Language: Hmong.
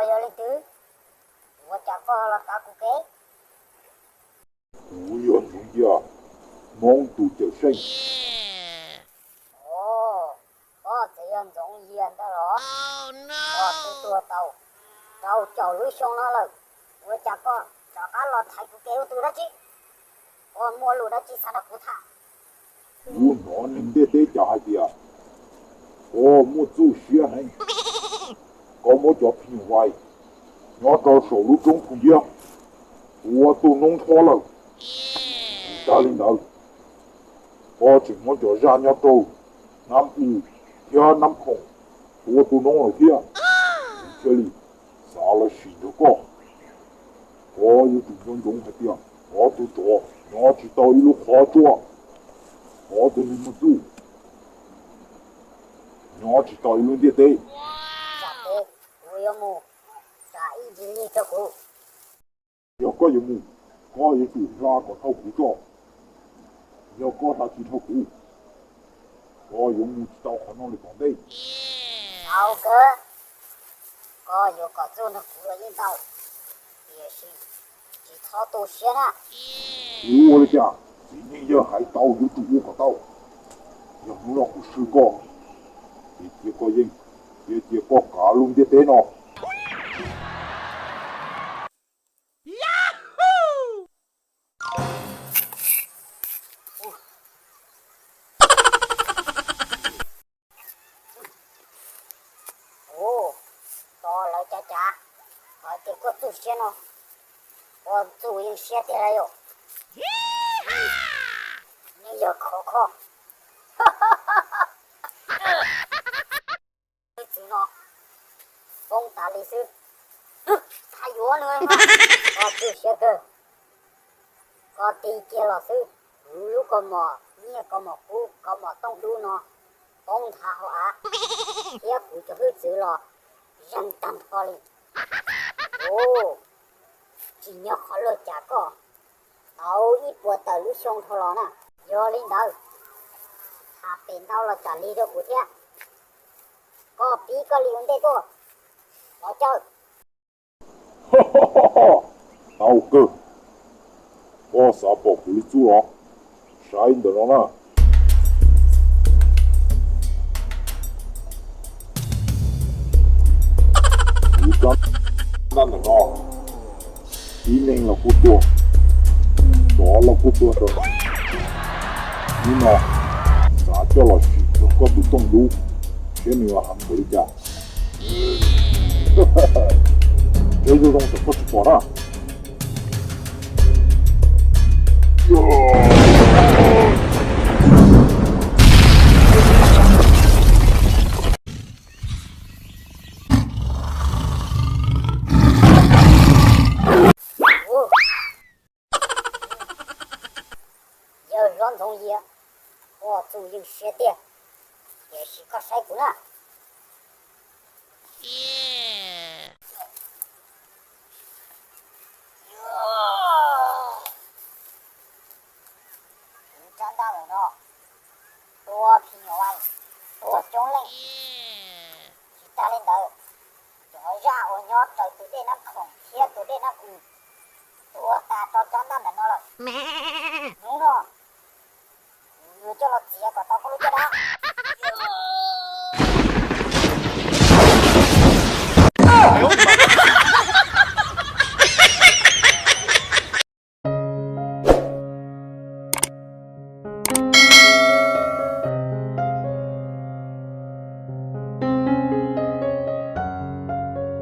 Yog leej twg? Ua cas koj los tav kuv kev? Kuv yog Ntxoov Yias, Hmoob tus cawm seej. Os, koj txawm yog Ntxoov Yias ntag los? Koj twb tuag tau rau caum lub xyoo no lawm, ua cas koj rov qab los thaiv kuv kev ua tus dab tsi? Koj muaj lus dab tsi xav nrog kuv tham? Kuv hnov neeg ntiaj teb cas hais tias koj muaj txuj siab heev, koj muab cov phim nyuj vais nyob rau saum lub roob Phu Nciab tua tus noob nrho lawm. Tsis tas li ntawd, koj tseem muab cov zaj nyob rau Nab U thiab Nab Khoom tua tus noob lawm thiab. Kuv thiaj li xav los sim nrog koj. Koj yuav tsum nco ntsoov hais tias koj tus tsov nyob tsis tau ib lub qhov tsua, koj tus neeg muaj txuj nyob tsis tau ib lub ntiaj teb. Kuv yuav mus, tsam ib ntsis lig rau kuv. Yog koj yuav mus, koj yuav tsum hla kom dhau kuv tso. Yog koj hla tsis dhau kuv, koj yuav mus tsis tau qhov no li tom ntej. Tau kawg, koj yuav kom txuj nrog kuv los yeej tau, tiam sis tsis txhob tu siab na. Kuv ua li cas? Txiv neej yawg hais tau yuav tsum ua kom tau. Yog hnub no kuv swb koj, ces cia koj yeej, ces cia koj kav lub ntiaj teb no. Ua, tos lawv cav cav, hais tias koj txuj siab no, koj txuj yeej siab tiag lauj. Nws yog khov kho. Hwj txwv no poob tas li xwb. Txhob yuav nws, koj txuj siab kawg. Koj tig kiag los xwb, kuv lub kaus mom nyiaj kaus mom kub kaus mom tooj dub no poob nthav hauv av, thiab kuv cov hwj txwv los zeeg tag nrho li. Ua, tsim nyog qhov luag cav koj tau ib puas tawm lub xyoo dhau los na. Yog li ntawd, tham pem ntau los tsam lig rau kuv thiab. Koj pib koj li ua ntej tuaj, los caw. Tau kawg, koj xav pom kuv li txuj los? Saib ntawm no na. Kuv rab ntaj ntawm no, tib neeg los kuj tuag, tsov los kuj tuag rau. Hnub no xav coj los sim rau koj tus tooj dub, seb nws heev npaum li cas. Tseeb zoo zoo kom koj tsis pom na. Yawg hlob Ntxoov Yias, koj txuj yeej siab tiag, tiam sis koj saib kuv na. Kuv rab ntaj ntawm no tua phim nyuj vais tuag coob leej. Tsis tas li ntawd, cov zaj uas nyob raws tus dej Nab Khoom thiab tus dej Nab Us tuag tas rau rab ntaj ntawm no lawm. Hnub no kuv yuav coj los txiav kom tau koj lub caj dab.